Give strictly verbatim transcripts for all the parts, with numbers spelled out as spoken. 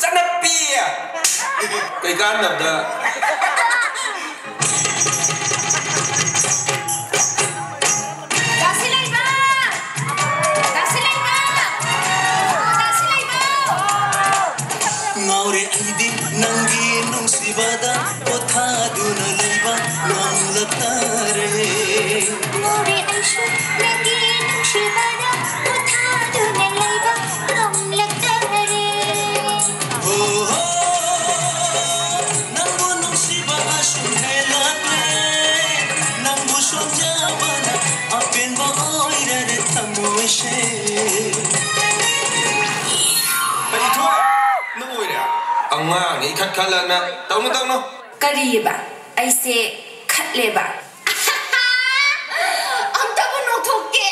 ꯆꯠꯅꯞꯄꯤ! ꯀꯩ ꯀꯥꯟꯗꯕꯗ꯫ ꯉꯥꯎꯔꯦ ꯑꯩꯗꯤ ꯅꯪꯒꯤ ꯅꯨꯡꯁꯤꯕꯗ ꯄꯣꯊꯥꯗꯨꯅ ꯂꯩꯕ ꯉꯝꯂꯛꯇꯔꯦ꯫ ꯉꯥꯎꯔꯦ ꯑꯩꯁꯨ ꯅꯪꯒꯤ ꯅꯨꯡꯁꯤꯕꯗ ꯄꯣꯊꯥꯗꯨꯅ ꯂꯩꯕ ꯉꯝꯂꯛꯇꯔꯦ꯫ ꯍꯣ ꯍꯣ, ꯅꯪꯕꯨ ꯅꯨꯡꯁꯤꯕ ꯑꯁꯨꯝ ꯍꯦꯜꯂꯛꯂꯦ꯫ ꯅꯪꯕꯨ ꯁꯣꯟꯖꯕꯅ ꯑꯄꯦꯟꯕ ꯑꯣꯏꯔꯔꯦ ꯊꯃꯣꯏꯁꯦ꯫ ꯀꯔꯤ ꯊꯣꯛꯑꯦ? ꯅꯪ ꯑꯣꯏꯔꯦ? ꯑꯉꯥꯡꯅꯦ ꯏꯈꯠ ꯈꯠꯂꯅ꯫ ꯇꯧꯅꯨ, ꯇꯧꯅꯨ꯫ ꯀꯔꯤꯑꯕ? ꯑꯩꯁꯦ ꯈꯠꯂꯦꯕ? ꯑꯝꯇꯕꯨ ꯅꯣꯛꯊꯣꯛꯀꯦ꯫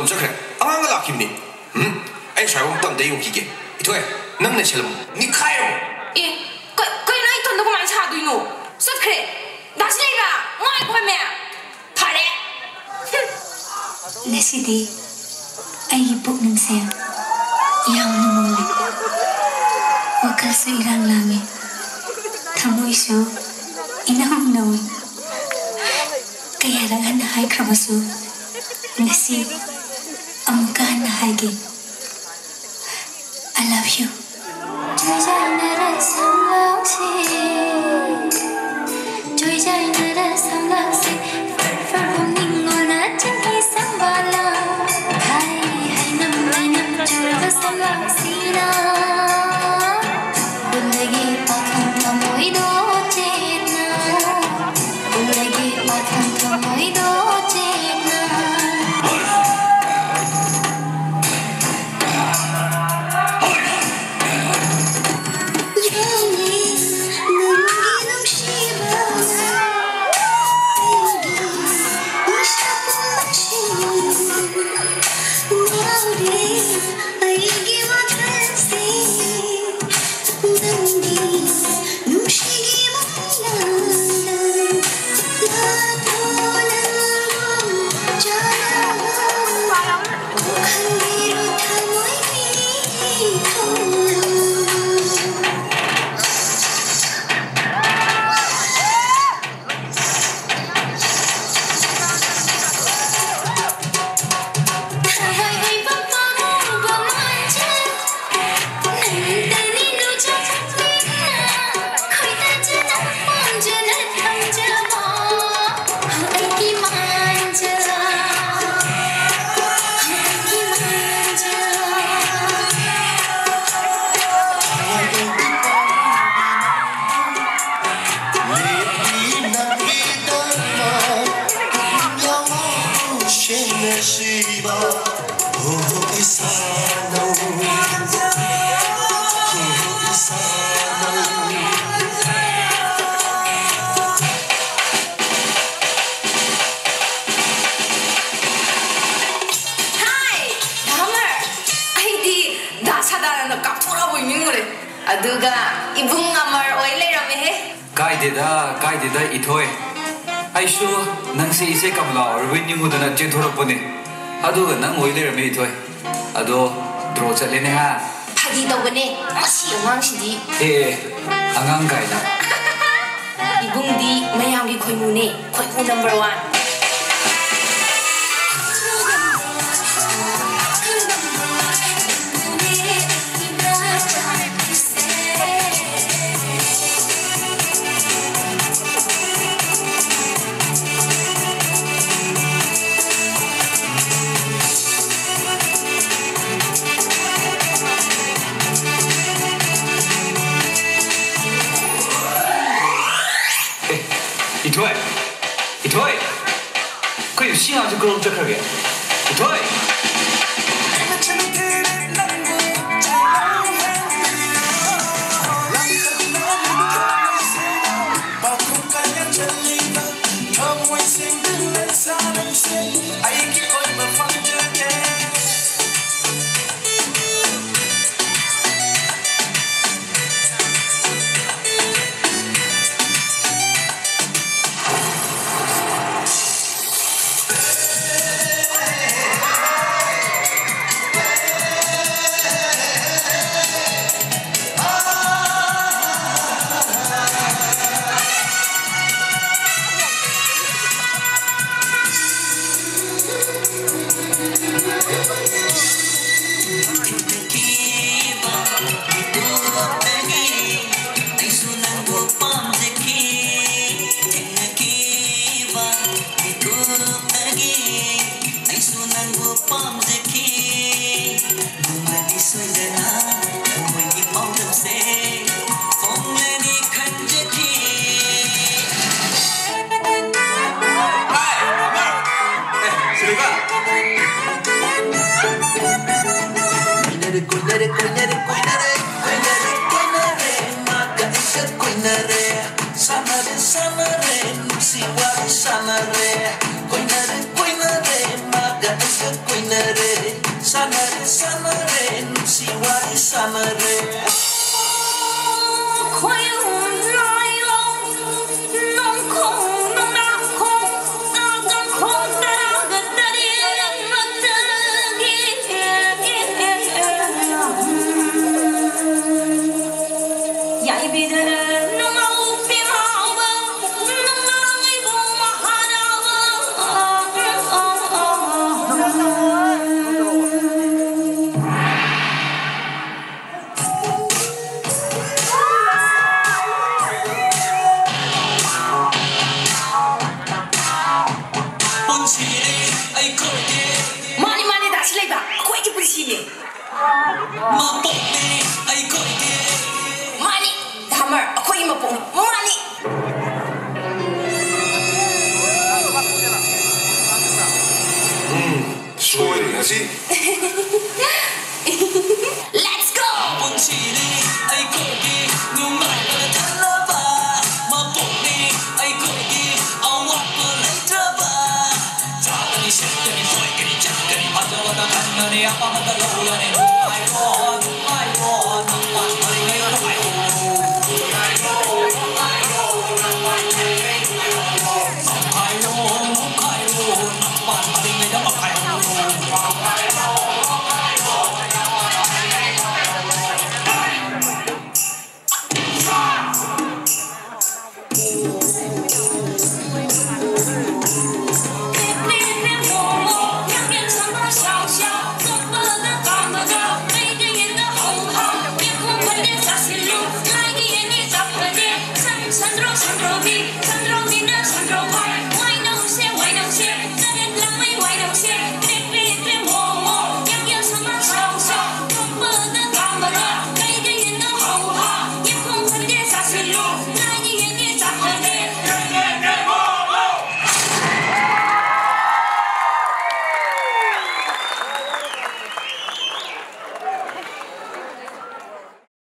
ꯆꯠꯈ꯭ꯔꯦ꯫ ꯑꯉꯥꯡꯒ ꯂꯥꯛꯈꯤꯕꯅꯤ꯫ ꯎꯝ? ꯑꯩ ꯁ꯭ꯋꯥꯏꯐꯥꯎ ꯑꯝꯇ ꯌꯦꯡꯈꯤꯒꯦ꯫ ꯏꯊꯣꯏ, ꯅꯪ ꯂꯩꯁꯜꯂꯝꯃꯨ꯫ ꯅꯤꯈꯥꯏꯔꯣ꯫ ꯑꯦ, ꯀ- ꯀꯩꯅꯣ ꯑꯩ ꯏꯊꯟꯗ ꯀꯃꯥꯏꯅ ꯁꯥꯗꯣꯏꯅꯣ? ꯆꯠꯈ꯭ꯔꯦ꯫ ꯗꯥ ꯁꯤꯂꯩꯃ, ꯉꯥꯏꯈꯣꯃꯦ꯫ ꯐꯔꯦ꯫ ꯉꯁꯤꯗꯤ ꯑꯩꯒꯤ ꯄꯨꯛꯅꯤꯡꯁꯦ ꯌꯥꯝꯅ ꯃꯨꯜꯂꯤ꯫ ꯋꯥꯈꯜꯁꯨ ꯏꯔꯥꯡ ꯂꯥꯡꯉꯤ꯫ ꯊꯃꯣꯏꯁꯨ ꯏꯅꯧ ꯅꯧꯏ꯫ ꯀꯌꯥꯔꯛ ꯍꯟꯅ ꯍꯥꯏꯈ꯭ꯔꯕꯁꯨ ꯉꯁꯤ ꯑꯃꯨꯛꯀ ꯍꯟꯅ ꯍꯥꯏꯒꯦ꯫ I love you. ꯆꯣꯏꯖꯥꯏꯅꯔ ꯁꯝꯂꯥꯡꯁꯤ, ꯆꯣꯏꯖꯥꯏꯅꯔ ꯁꯝꯂꯥꯡꯁꯤ, ꯐꯔ ꯐꯔꯕꯨꯝ ꯅꯤꯡꯉꯣꯜꯅ ꯆꯤꯡꯍꯤ ꯁꯝꯕꯥꯂꯥ, ꯍꯥꯏ ꯍꯥꯏꯅꯝ ꯂꯩꯅꯝ ꯆꯨꯔꯕ ꯁꯝꯂꯥꯡꯁꯤꯅ, ꯎꯜꯂꯒꯤ ꯄꯥꯈꯪ ꯊꯃꯣꯏꯗꯣ ꯆꯦꯠꯅ, ꯎꯜꯂꯒꯤ ꯄꯥꯈꯪ ꯊꯃꯣꯏꯗꯣ ꯆꯦꯠꯅ꯫ ꯑꯗꯨꯒ ꯏꯕꯨꯡ ꯑꯃꯔ ꯑꯣꯏ ꯂꯩꯔꯝꯃꯦꯍꯦ꯫ ꯀꯥꯏꯗꯦꯗ, ꯀꯥꯏꯗꯦꯗ, ꯏꯊꯣꯏ꯫ ꯑꯩꯁꯨ ꯅꯪꯁꯦ ꯏꯆꯦ ꯀꯃꯂꯥ ꯑꯣꯏꯔꯕꯣꯏ ꯅꯤꯡꯉꯨꯗꯅ ꯆꯦꯟꯊꯣꯔꯛꯄꯅꯦ꯫ ꯑꯗꯨꯒ ꯅꯪ ꯑꯣꯏ ꯂꯩꯔꯝꯃꯦ, ꯏꯊꯣꯏ꯫ ꯑꯗꯣ ꯗ꯭ꯔꯣ ꯆꯠꯂꯦꯅꯦ, ꯍꯥ? ꯐꯥꯒꯤ ꯇꯧꯕꯅꯦ, ꯃꯁꯤ ꯑꯉꯥꯡꯁꯤꯗꯤ꯫ ꯑꯦ, ꯑꯦ, ꯑꯉꯥꯡ ꯀꯥꯏꯅ꯫ ꯏꯕꯨꯡꯗꯤ ꯃꯌꯥꯝꯒꯤ ꯈꯣꯏꯃꯨꯅꯦ, ꯈꯣꯏꯃꯨ ꯅꯝꯕꯔ ꯋꯥꯟ꯫ ꯑꯦ, ꯏꯊꯣꯏ! ꯏꯊꯣꯏ! ꯀꯩꯅꯣ, ꯁꯤ ꯑꯉꯥꯡꯁꯦ ꯀꯔꯣꯝ ꯆꯠꯈ꯭ꯔꯒꯦ? ꯏꯊꯣꯏ! ꯀꯣꯏꯅꯔꯦ, ꯀꯣꯏꯅꯔꯦ, ꯀꯣꯏꯅꯔꯦ, ꯀꯣꯏꯅꯔꯦ, ꯀꯣꯏꯅꯔꯦ, ꯃꯥꯒ ꯑꯩꯒ ꯀꯣꯏꯅꯔꯦ꯫ ꯁꯥꯟꯅꯔꯦ, ꯁꯥꯟꯅꯔꯦ, ꯅꯨꯡꯁꯤ ꯋꯥꯔꯤ ꯁꯥꯟꯅꯔꯦ꯫ ꯀꯣꯏꯅꯔꯦ, ꯀꯣꯏꯅꯔꯦ, ꯃꯥꯒ ꯑꯩꯒ ꯀꯣꯏꯅꯔꯦ꯫ ꯁꯥꯟꯅꯔꯦ, ꯁꯥꯟꯅꯔꯦ, ꯅꯨꯡꯁꯤ ꯋꯥꯔꯤ ꯁꯥꯟꯅꯔꯦ꯫ ꯃꯄꯣꯛꯅꯤ ꯑꯩꯈꯣꯏꯒꯤ꯫ ꯃꯥꯅꯤ꯫ ꯙꯥꯃꯔ ꯑꯩꯈꯣꯏꯒꯤ ꯃꯄꯣꯛꯅꯤ꯫ ꯃꯥꯅꯤ꯫ ꯎꯝ, ꯁꯣꯏꯔꯣꯏ ꯉꯁꯤ꯫ Let's go! ꯄꯨꯟꯁꯤꯅꯤ ꯑꯩꯈꯣꯏꯒꯤ ꯅꯨꯡꯉꯥꯏꯕꯅ ꯊꯜꯂꯕ꯫ ꯃꯄꯣꯛꯅꯤ ꯑꯩꯈꯣꯏꯒꯤ ꯑꯋꯥꯠꯄ ꯂꯩꯇ꯭ꯔꯕ꯫ ꯆꯥꯒꯅꯤ, ꯁꯦꯠꯀꯅꯤ, ꯀꯣꯏꯒꯅꯤ, ꯆꯠꯀꯅꯤ, ꯐꯖꯕꯗ ꯈꯟꯒꯅꯤ, ꯑꯄꯥꯝꯕꯗ ꯂꯧꯒꯅꯤ꯫ ꯅꯨꯡꯉꯥꯏꯔꯣ, ꯅꯨꯡꯉꯥꯏꯔꯣ, ꯅꯨꯡꯉꯥꯏꯔꯣ꯫